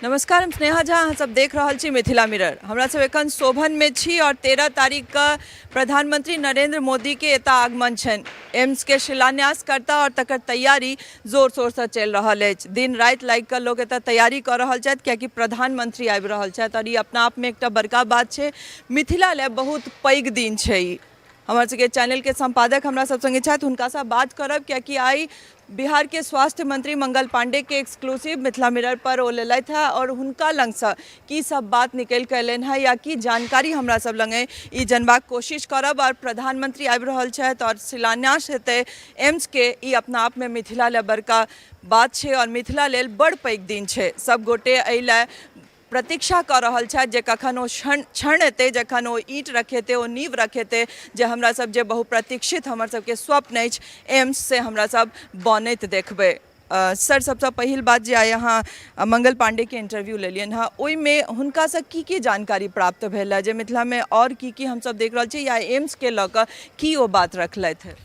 नमस्कार, हम स्नेहा झा, अहाँ सब देख रहल छी मिथिला मिरर। हमरा सब एखन शोभनमे छी और 13 तारीखके प्रधानमंत्री नरेंद्र मोदीके एतऽ आगमन छनि। एम्सके शिलान्यास करता और तकर तैयारी जोर शोरसँ चलि रहल अछि। दिन राति लागि कऽ लोक एतऽ तैयारी कऽ रहल छथि, कियाकि प्रधानमंत्री आबि रहल छथि और ई अपना आपमे एकटा बड़का बात छै। मिथिला लए बहुत पैघ दिन छै ई। हमर सबके चैनलके सम्पादक हमरा सब सङ्गे छथि, हुनकासँ बात करब, कियाकि आइ बिहारके स्वास्थ्य मंत्री मंगल पांडेके एक्सक्लूसिव मिथिला मिरर पर ओ लेलथि हँ और हुनका लगसँ की सब बात निकलि कऽ एलनि हँ या की जानकारी हमरा सब लग अइ, ई जनबाक कोशिश करब। और प्रधानमंत्री आबि रहल छथि और शिलान्यास हेतै एम्सके, ई अपना आपमे मिथिला लए बड़का बात छै और मिथिला लेल बड़ पैघ दिन छै। सब गोटे एहि लए प्रतीक्षा कऽ रहल छथि जे कखन ओ क्षण क्षण एतै जखन ओ ईंट रखेतै, ओ नींव रखेतै, जे हमरा सब जे बहुप्रतीक्षित हमर सबके स्वप्न अछि एम्स, से हमरा सब बनैत देखबै। सर, सबसँ पहिल बात जे आइ अहाँ मंगल पांडेके इंटरव्यू लेलियनि हँ, ओहिमे हुनकासँ की की जानकारी प्राप्त भेल हँ जे मिथिलामे आओर की की हमसब देख रहल छी या एम्सके लऽ कऽ की ओ बात रखलथि हँ?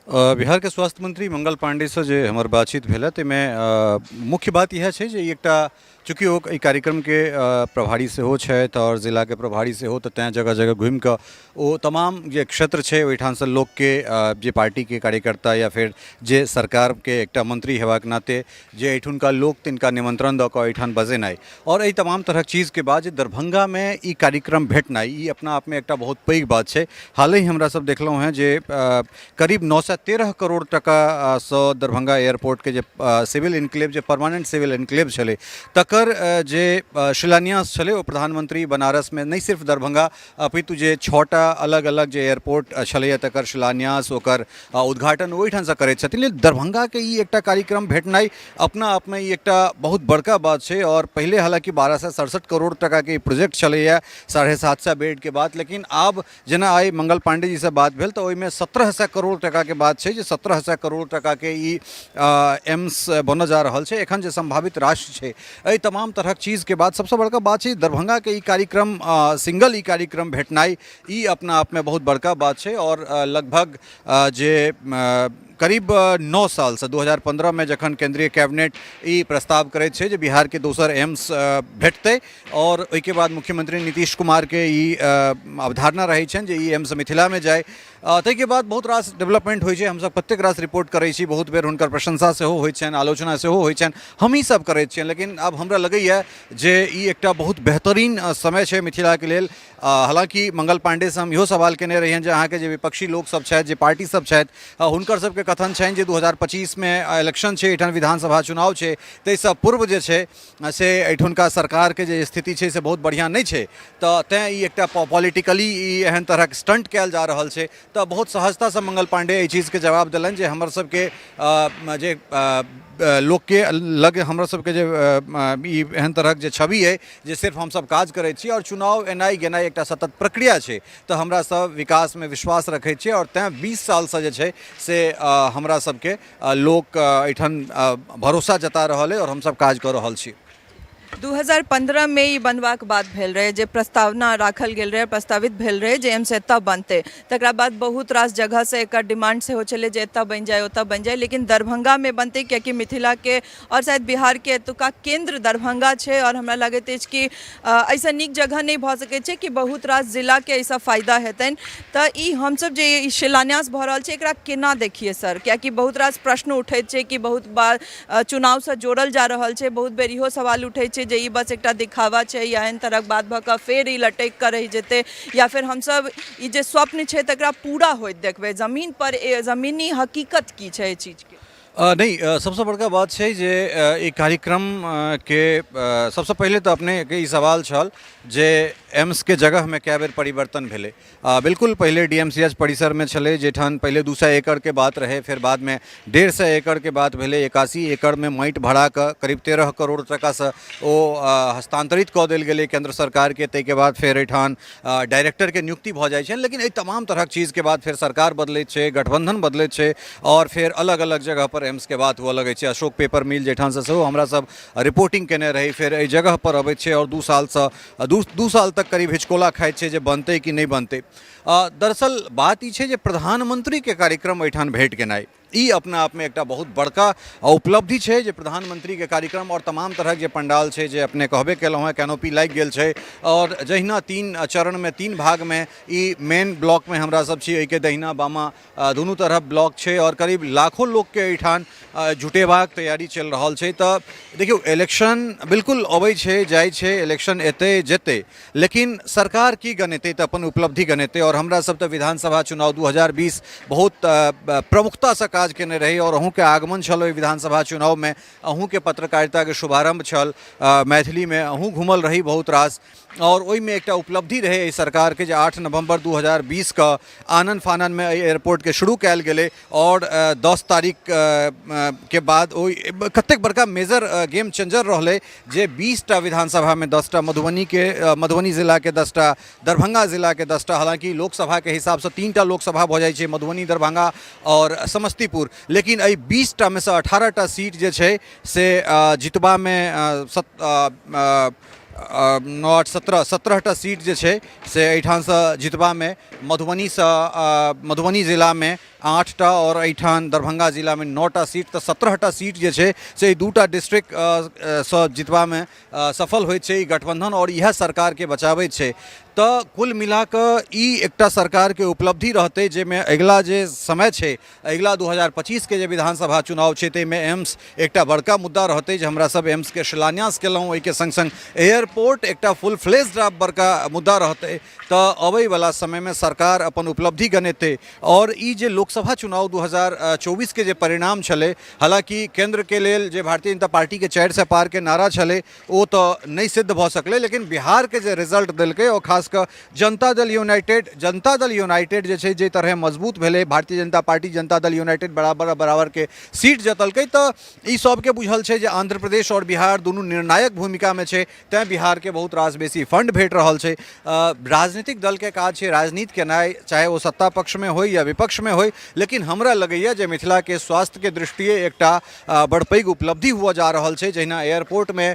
बिहारके स्वास्थ्य मंत्री मंगल पांडेसँ जे हमर बातचीत भेल ताहिमे मुख्य बात इएह छै जे एकटा चूँकि ओ एहि कार्यक्रमके प्रभारी सेहो छथि आओर जिलाके प्रभारी सेहो, तऽ तैँ जगह जगह घुमिकऽ ओ तमाम जे क्षेत्र छै ओहिठामसँ लोकके जे पार्टीके कार्यकर्ता या फेर जे सरकारके एकटा मंत्री हेबाक नाते जे एहिठुनका लोक तिनका निमंत्रण दऽ कऽ एहिठाम बजेनाइ आओर एहि तमाम तरहक चीजके बाद जे दरभंगामे ई कार्यक्रम भेटनाइ, ई अपना आपमे एकटा बहुत पैघ बात छै। हालहि हमरा सब देखलहुँ हेँ जे करीब 913 करोड़ टकासँ दरभंगा एयरपोर्टके जे सिविल इनक्लेव, जे परमानेंट सिविल इनक्लेव छलै, तकर जे शिलान्यास छलै ओ प्रधानमंत्री बनारसमे नहि सिर्फ दरभंगा अपितु जे 6टा अलग अलग जे एयरपोर्ट छलैए तकर शिलान्यास, ओकर उद्घाटन ओहिठामसँ करैत छथिन। लेकिन दरभंगाके ई एकटा कार्यक्रम भेटनाइ अपना आपमे ई एकटा बहुत बड़का बात छै। आओर पहिले हालाँकि 1267 करोड़ टकाके ई प्रोजेक्ट छलैए, 750 बेडके बात, लेकिन आब जेना आइ मंगल पाण्डेजीसँ बात भेल तऽ ओहिमे 1700 करोड़ टकाके बात छै जे 1700 करोड़ टकाके ई एम्स बनऽ जा रहल छै, एखन जे सम्भावित राशि छै। एहि तमाम तरहक चीजके बाद सबसँ बड़का बात छै दरभंगाके ई कार्यक्रम, सिंगल ई कार्यक्रम भेटनाइ, ई अपना आपमे बहुत बड़का बात छै। आओर लगभग जे करीब 9 सालसँ 2015मे जखन केन्द्रीय कैबिनेट ई प्रस्ताव करैत छै जे बिहारके दोसर एम्स भेटतै, आओर ओहिके बाद मुख्यमंत्री नीतीश कुमारके ई अवधारणा रहै छनि जे ई एम्स मिथिलामे जाय, ताहिके बाद बहुत रास डेवलपमेंट होइ छै। हमसब कतेक रास रिपोर्ट करै छी, बहुत बेर हुनकर प्रशंसा सेहो होइ छनि, आलोचना सेहो होइ छनि, हमही सब करै छियनि। लेकिन आब हमरा लगैए जे ई एकटा बहुत बेहतरीन समय छै मिथिलाके लेल। हालाँकि मंगल पाण्डेसँ हम इहो सवाल केने रहियनि जे अहाँके जे विपक्षी लोकसब छथि, जे पार्टी सब छथि, हुनकर सबके कथन छनि जे 2025मे इलेक्शन छै, एहिठाम विधानसभा चुनाव छै, ताहिसँ पूर्व जे छै से एहिठुनका सरकारके जे स्थिति छै से बहुत बढ़िआँ नहि छै, तऽ तेँ ई एकटा पॉलिटिकली ई एहन तरहक स्टंट कयल जा रहल छै। तऽ बहुत सहजतासँ मंगल पाण्डे एहि चीजके जवाब देलनि जे हमर सबके जे लोकके लग हमर सबके जे ई एहन तरहक जे छवि अइ जे सिर्फ हमसब काज करै छी आओर चुनाव एनाइ गेनाइ एकटा सतत प्रक्रिया छै, तऽ हमरा सब विकासमे विश्वास रखै छियै आओर तेँ 20 सालसँ जे छै से हमरा सबके लोक एहिठाम भरोसा जता रहल अइ आओर हमसब काज कऽ रहल छी। 2015 मे ई बनबाक बात भेल रहै, जे प्रस्तावना राखल गेल रहै, प्रस्तावित भेल रहै जे एम्स एतऽ बनतै। तकरा बाद बहुत रास जगहसँ एकर डिमांड सेहो छलै जे एतऽ बनि जाय, ओतऽ बनि जाय, लेकिन दरभंगामे बनतै, कियाकि मिथिलाके आओर शायद बिहारके एतुका केन्द्र दरभंगा छै। आओर हमरा लगैत अछि कि एहिसँ नीक जगह नहि भऽ सकै छै कि बहुत रास जिलाके एहिसँ फायदा हेतनि। तऽ ई हमसब जे ई शिलान्यास भऽ रहल छै, एकरा केना देखियै सर? कियाकि बहुत रास प्रश्न उठैत छै कि बहुत बार चुनावसँ जोड़ल जा रहल छै, बहुत बेर इहो सवाल उठै छै जे ई बस एकटा दिखावा छै या एहन तरहक बात भऽ कऽ फेर ई लटकि कऽ रहि जेतै, या फेर हमसब ई जे स्वप्न छै तकरा पूरा होइत देखबै जमीन पर? जमीनी हकीकत की छै एहि चीजके? नहि, सबसँ बड़का बात छै जे ई कार्यक्रमके सबसँ पहिले तऽ अपनेके ई सवाल छल जे एम्सके जगहमे कए बेर परिवर्तन भेलै। बिल्कुल, पहिले डी एम सी एच परिसरमे छलै, जाहिठाम पहिले 200 एकड़के बात रहै, फेर बादमे 150 एकड़के बात भेलै। 81 एकड़मे माटि भरा कऽ करीब 13 करोड़ टकासँ ओ हस्तान्तरित कऽ देल गेलै केन्द्र सरकारके। ताहिके बाद फेर एहिठाम डायरेक्टरके नियुक्ति भऽ जाइ छनि, लेकिन एहि तमाम तरहक चीजके बाद फेर सरकार बदलैत छै, गठबन्धन बदलैत छै आओर फेर अलग अलग जगहपर एम्सके बात हुअ लगै छै। अशोक पेपर मिल, जाहिठामसँ सेहो हमरा सब रिपोर्टिंग केने रही, फेर एहि जगहपर अबैत छै आओर 2 सालसँ 2 साल तक करीब हिचकोला खाइत छै जे बनतै कि नहि बनतै। दरअसल बात ई छै जे प्रधानमंत्रीके कार्यक्रम एहिठाम भेट गेनाइ, ई अपना आपमे एकटा बहुत बड़का उपलब्धि छै जे प्रधानमंत्रीके कार्यक्रम आओर तमाम तरहक जे पंडाल छै जे अपने कहबे केलहुँ हेँ, कैनोपी लागि गेल छै। आओर जहिना 3 चरणमे 3 भागमे ई मेन ब्लॉकमे हमरा सब छी, एहिके दहिना बामा दुनू तरफ ब्लॉक छै आओर करीब लाखों लोकके एहिठाम जुटेबाक तैयारी चलि रहल छै। तऽ देखियौ, इलेक्शन बिल्कुल अबै छै जाइ छै, इलेक्शन एतै जेतै, लेकिन सरकार की गनेतै तऽ अपन उपलब्धि गनेतै। आओर हमरा सब तऽ विधानसभा चुनाव 2020 बहुत प्रमुखतासँ काज केने रही आओर अहूँके आगमन छल ओहि विधानसभा चुनावमे, अहूँके पत्रकारिताके शुभारम्भ छल मैथिलीमे, अहूँ घुमल रही बहुत रास। आओर ओहिमे एकटा उपलब्धि रहै एहि सरकारके जे 8 नवम्बर 2020 के आनन फाननमे एहि एयरपोर्टके शुरू कयल गेलै आओर 10 तारीख के बाद ओहि कतेक बड़का मेजर गेम चेंजर रहलै जे 20टा विधानसभामे 10टा, मधुबनीके मधुबनी जिलाके 10टा, दरभंगा जिलाके 10टा, हालाँकि लोकसभाके हिसाबसँ 3टा लोकसभा भऽ जाइ छै, मधुबनी, दरभंगा आओर समस्तीपुर, लेकिन एहि 20टा मे सँ 18टा सीट जे छै से जितबामे 9 8 17 17टा सीट जे छै से एहिठामसँ जितबामे मधुबनीसँ मधुबनी जिलामे 8टा आओर एहिठाम दरभंगा जिलामे 9टा सीट, तऽ 17टा सीट जे छै से एहि 2टा डिस्ट्रिक्ट सँ जितबामे सफल होइत छै ई गठबन्धन आओर इएह सरकारके बचाबैत छै। तऽ कुल मिलाकऽ ई एकटा सरकारके उपलब्धि रहतै जाहिमे अगिला जे समय छै, अगिला 2025 के जे विधानसभा चुनाव छै ताहिमे एम्स एकटा बड़का मुद्दा रहतै जे हमरा सब एम्सके शिलान्यास केलहुँ, ओहिके सङ्ग सङ्ग एयरपोर्ट एकटा फुल फ्लेज्ड बड़का मुद्दा रहतै। तऽ अबैवला समयमे सरकार अपन उपलब्धि गनेतै। आओर ई जे लोकसभा चुनाव 2024 के जे परिणाम छलै, हालाँकि केन्द्रके लेल जे भारतीय जनता पार्टीके 400 पारके नारा छलै ओ तऽ नहि सिद्ध भऽ सकलै, लेकिन बिहारके जे रिजल्ट देलकै ओ खास कऽ जनता दल यूनाइटेड, जनता दल यूनाइटेड जे छै जाहि तरहे मजबूत भेलै, भारतीय जनता पार्टी जनता दल यूनाइटेड बराबर बराबरके सीट जीतलकै, तऽ ई सबके बुझल छै जे आंध्र प्रदेश आओर बिहार दुनू निर्णायक भूमिकामे छै, तैँ बिहारके बहुत रास बेसी फंड भेट रहल छै। राजनीतिक दलके काज छै राजनीति केनाइ, चाहे ओ सत्ता पक्षमे होइ या विपक्षमे होइ, लेकिन हमरा लगैए जे मिथिलाके स्वास्थ्यके दृष्टिए एकटा बड़ पैघ उपलब्धि हुअ जा रहल छै। जहिना एयरपोर्टमे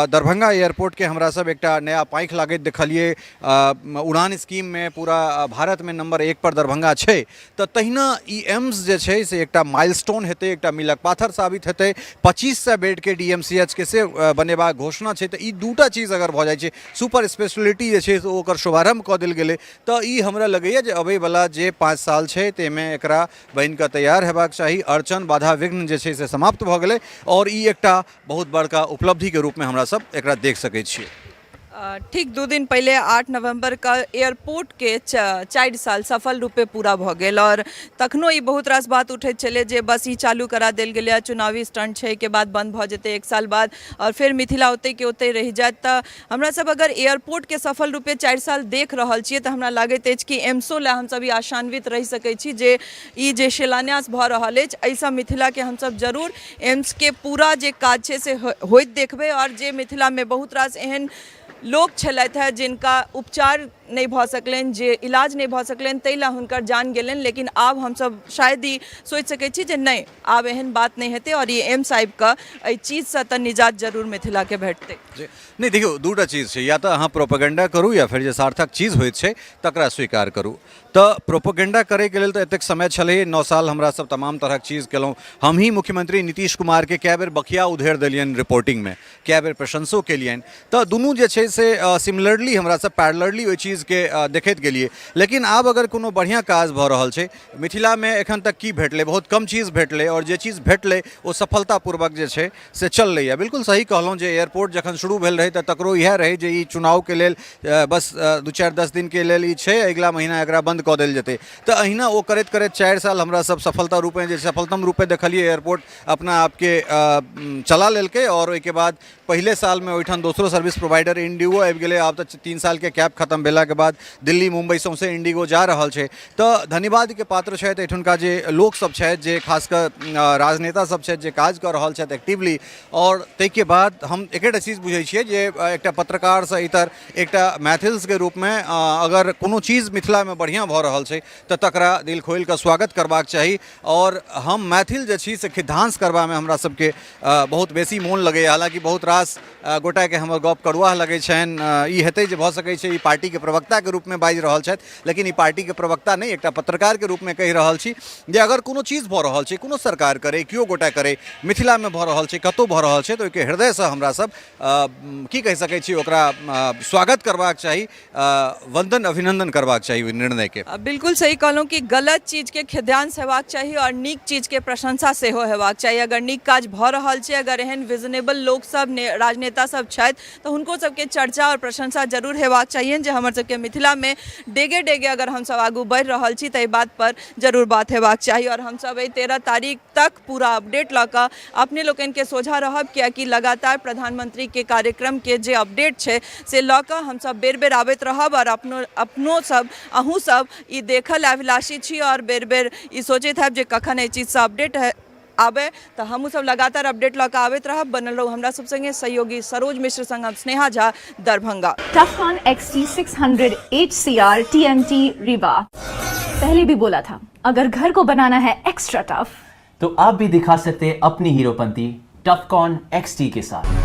दरभंगा एयरपोर्टके हमरा सब एकटा नया पाँखि लागैत देखलियै, उड़ान स्कीममे पूरा भारतमे नम्बर 1 पर दरभंगा छै, तऽ तहिना ई एम्स जे छै से एकटा माइलस्टोन हेतै, एकटा मीलक पाथर साबित हेतै। 2500 बेडके डी एम सी एच के से बनेबाक घोषणा छै, तऽ ई दूटा चीज अगर भऽ जाइ छै, सुपर स्पेशलिटी जे छै से ओकर शुभारम्भ कऽ देल गेलै, तऽ ई हमरा लगैए जे अबैवला जे 5 साल छै ताहिमे एकरा बनिकऽ तैयार हेबाक चाही। अड़चन बाधा विघ्न जे छै से समाप्त भऽ गेलै आओर ई एकटा बहुत बड़का उपलब्धिके रूपमे हमरा सब एकरा देख सकै छियै। ठीक 2 दिन पहिले 8 नवम्बर के एयरपोर्ट के 4 साल सफल रूपे पूरा भऽ गेल आओर तखनो ई बहुत रास बात उठैत छलै जे बस ई चालू करा देल गेलै, चुनावी स्टंट छै, एहिके बाद बंद भऽ जेतै 1 साल बाद आओर फेर मिथिला ओतहि के ओतहि रहि जायत। तऽ हमरा सब अगर एयरपोर्ट के सफल रूपे 4 साल देख रहल छियै तऽ हमरा लागैत अछि कि एम्सो लए हमसब ई आशान्वित रहि सकै छी जे ई जे शिलान्यास भऽ रहल अछि एहिसँ मिथिलाके हमसब जरूर एम्सके पूरा जे काज छै से होइत देखबै। आओर जे मिथिलामे बहुत रास एहन लोक छलथि हेँ जिनका उपचार नहि भऽ सकलनि, जे इलाज नहि भऽ सकलनि, ताहि लए हुनकर जान गेलनि, लेकिन आब हमसब शायद ई सोचि सकै छी जे नहि, आब एहन बात नहि हेतै आओर ई एम्स आबिकऽ एहि चीजसँ तऽ निजात जरूर मिथिलाके भेटतै। नहि देखियौ, दूटा चीज छै, या तऽ अहाँ प्रोपेगेंडा करू या फेर जे सार्थक चीज होइत छै तकरा स्वीकार करू। तऽ प्रोपेगेंडा करैके लेल तऽ एतेक समय छलै, 9 साल हमरा सब तमाम तरहक चीज केलहुँ। हमही मुख्यमंत्री नीतीश कुमारके कए बेर बखिया उधेड़ देलियनि रिपोर्टिंगमे, कए बेर प्रशंसो केलियनि, तऽ दुनू जे छै से सिमिलरली हमरा सब पैरेलरली ओहि चीजके देखैत गेलियै। लेकिन आब अगर कोनो बढ़िआँ काज भऽ रहल छै, मिथिलामे एखन तक की भेटलै, बहुत कम चीज भेटलै आओर जे चीज भेटलै ओ सफलतापूर्वक जे छै से चललैए। बिल्कुल सही कहलहुँ जे एयरपोर्ट जखन शुरू भेल रहै तऽ तकरो इएह रहै जे ई चुनावके लेल बस 2-4-10 दिनके लेल ई छै, अगिला महीना एकरा बन्द कऽ देल जेतै। तऽ अहिना ओ करैत करैत 4 साल हमरा सब सफलता रूपे जे सफलतम रूपे देखलियै एयरपोर्ट अपना आपके चला लेलकै। आओर ओहिके बाद पहिले सालमे ओहिठाम दोसरो सर्विस प्रोवाइडर इंडिगो आबि गेलै। आब तऽ 3 सालके कैप खतम भेलाके बाद दिल्ली मुम्बई सौँसे इंडिगो जा रहल छै। तऽ धन्यवादके पात्र छथि एहिठुनका जे लोकसभ छथि, जे खास कऽ राजनेता सब छथि जे काज कऽ रहल छथि एक्टिवली। आओर ताहिके बाद हम एकेटा चीज बुझै छियै जे एकटा पत्रकारसँ इतर एकटा मैथिल्सके रूपमे अगर कोनो चीज मिथिलामे बढ़िआँ भऽ रहल छै तऽ तकरा दिल खोलि कऽ स्वागत करबाक चाही। आओर हम मैथिल जे छी से खिधांस करबामे हमरा सबके बहुत बेसी मोन लगैए। हालाँकि बहुत रास गोटाके हमर गप कड़ुआह लगै छनि। तहन ई हेतै जे भऽ सकै छै ई पार्टीके प्रवक्ताके रूपमे बाजि रहल छथि, लेकिन ई पार्टीके प्रवक्ता नहि, एकटा पत्रकारके रूपमे कहि रहल छी जे अगर कोनो चीज भऽ रहल छै, कोनो सरकार करै, केओ गोटा करै, मिथिलामे भऽ रहल छै, कतहु भऽ रहल छै, तऽ ओहिके हृदयसँ हमरा सब की कहि सकै छी, ओकरा स्वागत करबाक चाही, वंदन अभिनंदन करबाक चाही ओहि निर्णयके। बिल्कुल सही कहलहुँ कि गलत चीजके खिद्यांश हेबाक चाही आओर नीक चीजके प्रशंसा सेहो हेबाक चाही। अगर नीक काज भऽ रहल छै, अगर एहन विजनेबल लोकसभ राजनेता सब छथि, तऽ हुनको सबके चर्चा आओर प्रशंसा जरूर हेबाक चाहियनि जे हमर सबके मिथिलामे डेगे डेगे अगर हमसब आगू बढ़ि रहल छी तऽ एहि बातपर जरूर बात हेबाक चाही। आओर हमसब एहि 13 तारीख तक पूरा अपडेट लऽ कऽ अपने लोकनिके सोझा रहब, कियाकि लगातार प्रधानमंत्रीके कार्यक्रमके जे अपडेट छै से लऽ कऽ हमसब बेर बेर आबैत रहब। आओर अपनो अपनो सब अहूँ सब ई देखऽ लए अभिलाषी छी आओर बेर बेर ई सोचैत हैब जे कखन एहि चीजसँ अपडेट आबै, तऽ हमहूँ सब लगातार अपडेट लऽ कऽ आबैत रहब। बनल रहू हमरा सब संगे। सहयोगी सरोज मिश्र संग हम Sneha Jha, Darbhanga. Tufcon XT600 HCR TMT Rewa। पहले भी बोला था, अगर घर को बनाना है एक्स्ट्रा टफ तो आप भी दिखा सकते हैं अपनी हीरोपंती टफकॉन XT के साथ।